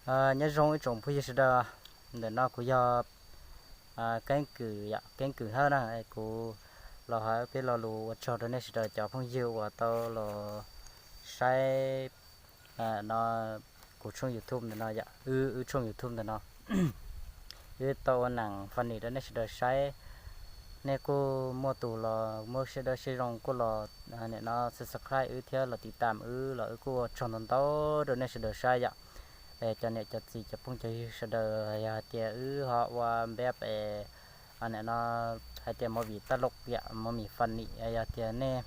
Nyob zoo ib tsoom phooj ywg sawv daws, ntawm no kuv yog Keeb Kwm, Keeb Kwm Hawj na, kuv los hais peb lo lus ua tsaug rau nej sawv daws cov phooj ywg uas tau los saib no kuv tshooj YouTube ntawm no yom, wb wb tshooj YouTube ntawm no. Wb tau ua neeg funny rau nej sawv daws saib. Nej kuj muaj tus los muaj siab dawb siab zoo kuj los nim no subscribe wb thiab los tiv tam wb los wb kuj ua tsaug ntau ntau rau nej sawv daws saib yom. Es cov niam cov txiv cov phooj cov ywg sawv daws, yog hais tias wb ho ua npeb es nim no hais tias movie taj loj yom, movie funny, yog tias nej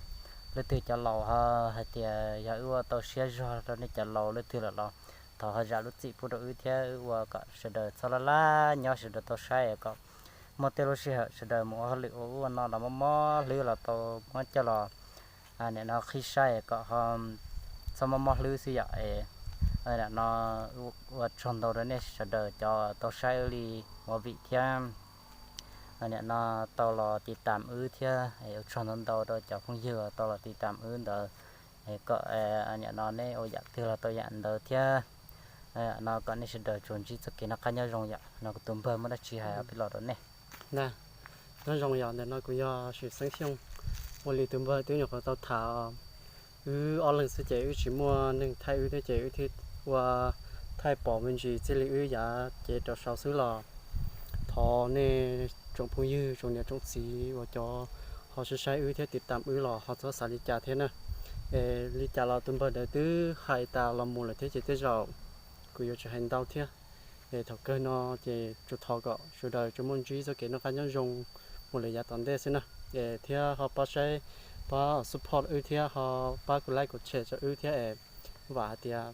leej twg cov laus ho hais tias yog wb ua tau siab zog rau nej cov laus leej twg lawm los thov ho zam lub txim pub rau wb thiab wb ua kom sawv daws txhob laj laj nyob sawv daws tau saib kom muaj tej lub sij hawm sawv daws mus ua hauj lwm ua ub ua no los mob mob hlwb los tau muab coj los nim no qhib saib kom ho txhob mob mob hlwb xwb yom. Es nim no ua tsaug ntau rau nej sawv daws cov tau saib wb li movie thiab nim no tau los tiv tam wb thiab ua tsaug ntau ntau rau cov phooj ywg tau los tiv tam wb ntawd. Kom nim no nej ua yam twg los tau yam ntawd thiab no kom nej sawv daws tsuas ntsib txoj kev noj qab nyob zoo yom. No kuv tus npawg muaj dab tsi hais peb los rau nej. Nyob zoo yom, ntawm no kuv yog Sim Xeeb Xyooj. Ua li tus npawg twb nyuam qhuav tau tham, wb ob leeg xwb ces wb tsis muaj neeg thaij wb thiab ces wb thiaj ua thaij pom me ntsis txij li wb yav cev rau saud xwb los thov nej tsoom phooj ywg tsoom niam tsoom txiv uas cov ho saib saib wb thiab tiv tam wb los ho txhob xav li cas thiab na. Es li cas los tus npawg ntawd twb hais tas los mus lawm thiab ces tej zaum kuv yuav tsis hais ntau thiab. Es thaum kawg no ces tsuas thov kom sawv daws tsuas muaj ntsib txoj kev noj qab nyob zoo mus lawm yav tom ntej xwb na. Es thiab ho pab saib, pab support wb thiab ho pab kuv like kuv share rau wb thiab es vam hais tias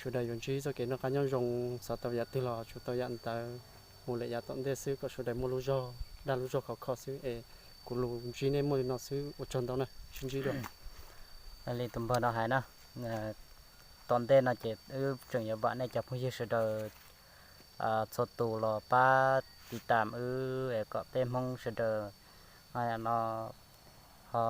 sawv daws yuav ntsib txoj kev noj qab nyob zoo, xav tau yam twg los tsuas tau yam ntawd mus lawm yav tom ntej xwb kom sawv daws muaj lub zog dag lub zog khov kho xwb es kuv lus ntsib nej muaj li no xwb, ua tsaug ntau na, sib ntsib dua. Li tus npawg no hais na, tom ntej no ces wb tseem yuav vam nej cov phooj ywg sawv daws txhua tus los pab tiv tam wb es kom peb Hmoob sawv daws no ho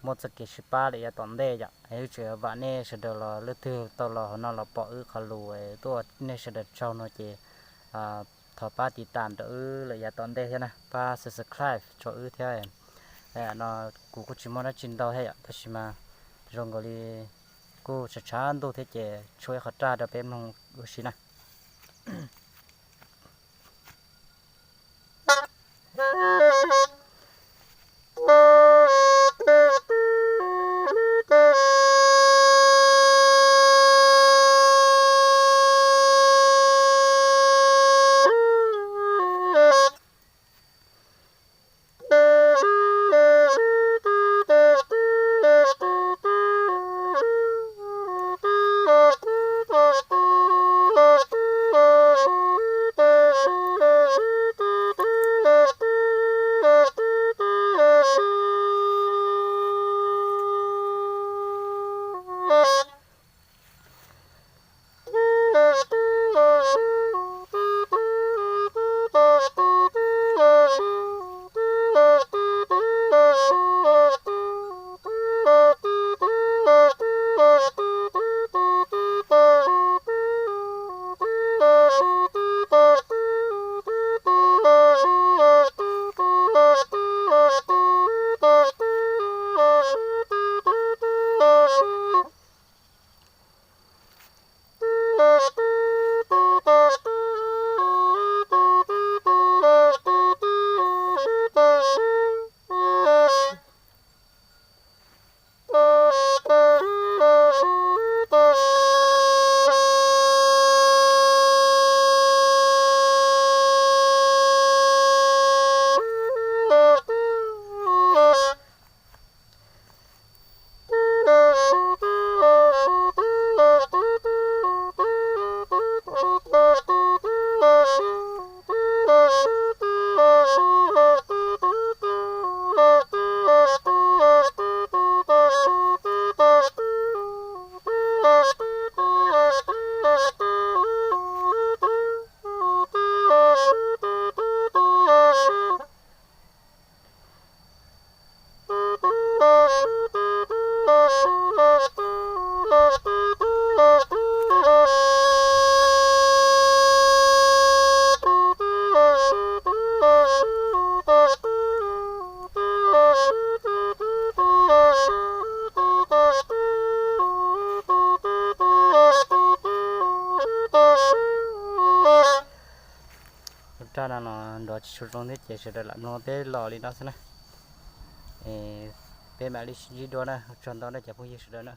muaj txoj kev sib pab lawm yav tom ntej yom. Wb tseem yuav vam nej sawv daws los leej twg tau los hauv no los pom wb qhov lus es tuaj nej sawv daws tsaug no ces thov pab tiv tam rau wb lawm yav tom ntej thiab na, pab subscribe rau wb thiab. No kuv kuj tsis muaj dab tsi ntau thiab yom, tab sis mas zoo nkaus li kuj tshav tshav ntuj thiab ces tshuab ib qho raj rau peb mloog ua si na. Tsis tshua zoo thiab ces sawv daws lam mloog peb los li no xwb na. Peb mam li sib ntsib dua na, ua tsaug ntau na cov phooj ywg sawv daws na.